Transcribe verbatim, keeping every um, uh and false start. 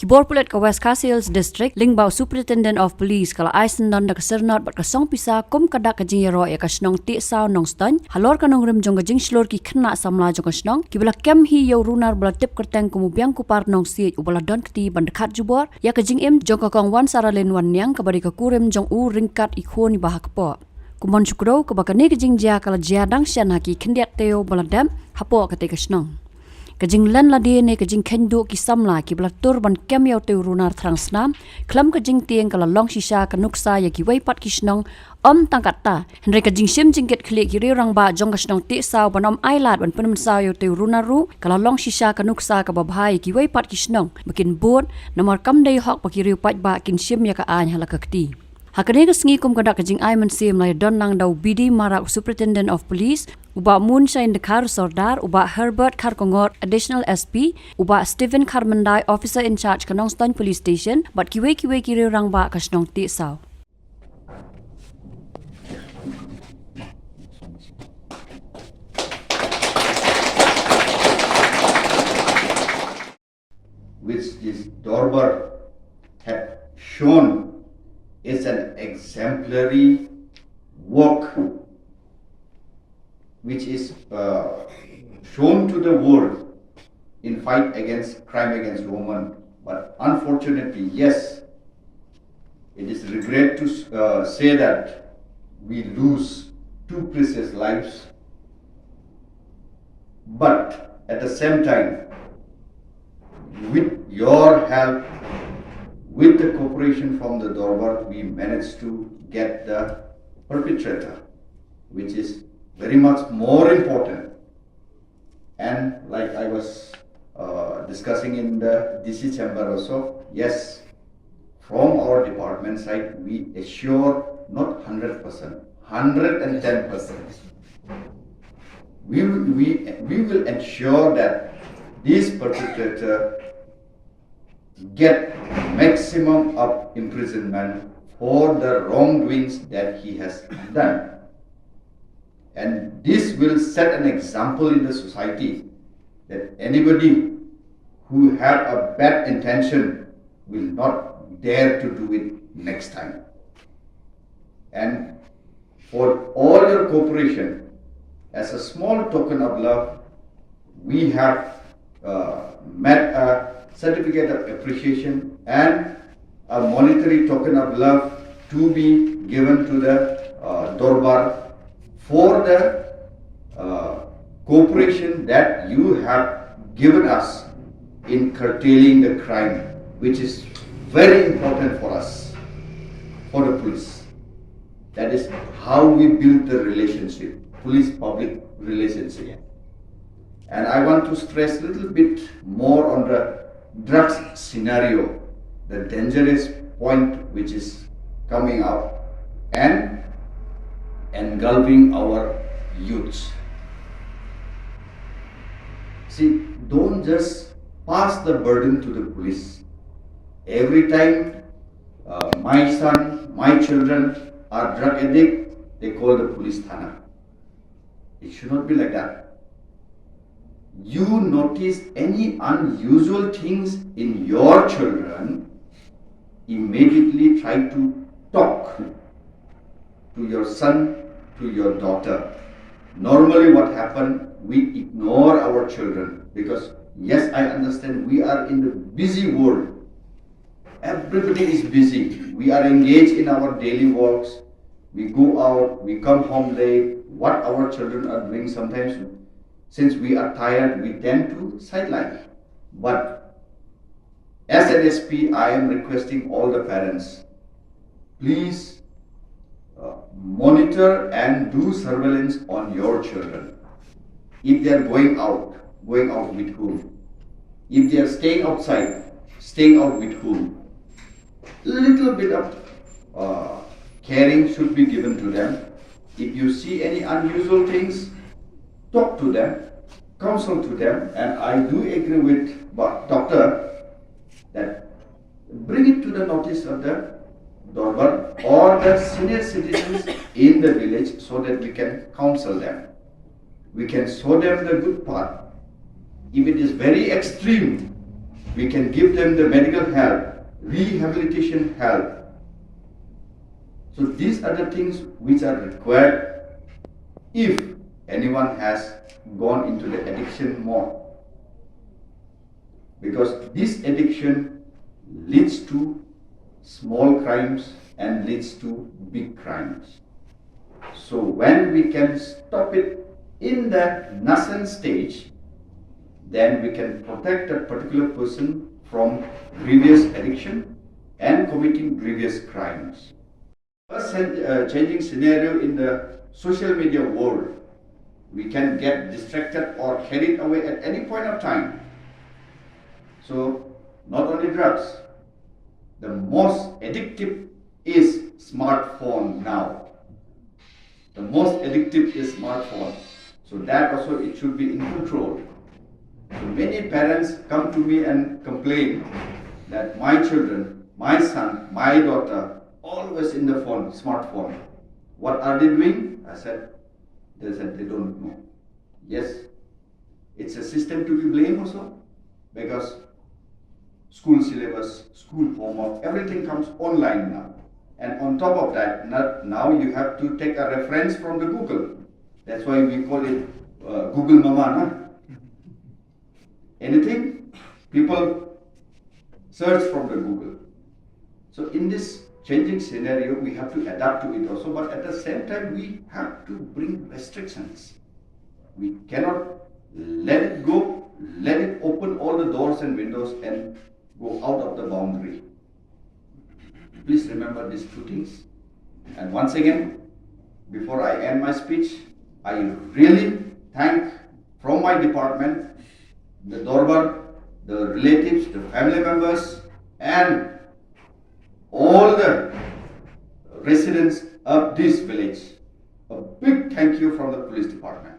Bor Pulit ka West Khasi Hills District, lyngba u Superintendent of Police, ka la ai syndon da ka syrnod bad ka song pisa kum ka dak ka jingïaroh ïa ka shnong Tiehsaw Nongstoiñ, halor ka nongrim jong ka jingshlur ki khynnah samla jong ka shnong, kiba la kem hi ïa u runar ba la tip kyrteng kum u Biangkupar Nongsiej, uba la don kti ban dkhat jubor ïa ka jingim jong ka Kong Wansaralin Wanniang, kaba dei ka kurim jong u ryngkat i khun iba ha kpoh. Kumban shu kdew, kaba kane ka jingjia ka la jia dang shen ha ki khyndiat taïew ba la dep hapoh katei ka shnong. Ka jinglen lade ne ka jingkheiñ duh ki samla kiba la tur ban kem ïa utei u runar thrang snam, khlem ka jingtieng, ka la long shisha ka nuksa ïa kiwei pat ki shnong. Ym tang katta, hynrei ka jingshim jingkit khlieh ki riew rangbah jong ka shnong Tiehsaw ban ym ailad ban pynmynsaw ïa utei u runar ruh, ka la long shisha ka nuksa kaba bha ïa kiwei pat ki shnong ba kin bud, namar kam dei hok ba ki riew paidbah kin shim ïa ka aiñ ha la ka kti. Ha kane ka sngi, kum ka dak ka jingai mynsiem, la ïadon lang da u B D Marak, u Superintendent of Police, u Bah Moonshine Dkhar, Sordar, u Bah Herbert Kharkongor, Additional S P, u Bah Stephen Kharmyndai, Officer in Charge ka Nongstoiñ Police Station, bad kiwei kiwei ki riew rangbah ka shnong Tiehsaw. Which this Dorbar had shown is an exemplary work which is uh, shown to the world in fight against crime against women. But unfortunately, yes, it is regret to uh, say that we lose two precious lives. But at the same time, with your help, with the cooperation from the Dorbar, we managed to get the perpetrator, which is very much more important. And like I was uh, discussing in the D C chamber also, yes, from our department side, we assure not hundred percent, hundred and ten percent. We will, we, we will ensure that this perpetrator get maximum of imprisonment for the wrongdoings that he has done. And this will set an example in the society that anybody who have a bad intention will not dare to do it next time. And for all your cooperation, as a small token of love, we have uh, met a certificate of appreciation and a monetary token of love to be given to the uh, Dorbar for the uh, cooperation that you have given us in curtailing the crime, which is very important for us, for the police. That is how we build the relationship, police public relationship. And I want to stress a little bit more on the drugs scenario, the dangerous point which is coming out and engulfing our youths. See, don't just pass the burden to the police. Every time uh, my son, my children are drug addict, they call the police thana. It should not be like that. You notice any unusual things in your children, immediately try to talk to your son, to your daughter. Normally, what happened, we ignore our children because, yes, I understand we are in the busy world. Everybody is busy. We are engaged in our daily works. We go out, we come home late. What our children are doing sometimes, since we are tired, we tend to sideline. But as an S P, I am requesting all the parents, please uh, monitor and do surveillance on your children. If they are going out, going out with whom? If they are staying outside, staying out with whom? Little bit of uh, caring should be given to them. If you see any unusual things, talk to them, counsel to them, and I do agree with doctor that bring it to the notice of the Dorbar or the senior citizens in the village so that we can counsel them. We can show them the good part. If it is very extreme, We can give them the medical help, rehabilitation help. So these are the things which are required if anyone has gone into the addiction mode. Because this addiction leads to small crimes and leads to big crimes. So when we can stop it in the nascent stage, then we can protect that particular person from grievous addiction and committing grievous crimes. A sen- uh, changing scenario in the social media world. We can get distracted or carried away at any point of time. So, not only drugs, the most addictive is smartphone now. The most addictive is smartphone. So that also it should be in control. So many parents come to me and complain that my children, my son, my daughter, always in the phone, smartphone. What are they doing? I said, they said they don't know. Yes, it's a system to be blamed also, because school syllabus, school homework, everything comes online now. And on top of that, not, now you have to take a reference from the Google. That's why we call it uh, Google Mama, na? Anything, people search from the Google. So in this changing scenario, we have to adapt to it also, but at the same time, we have to bring restrictions. We cannot let it go, let it open all the doors and windows and go out of the boundary. Please remember these two things. And once again, before I end my speech, I really thank from my department, the Dorbar, the relatives, the family members, and all the residents of this village. A big thank you from the police department.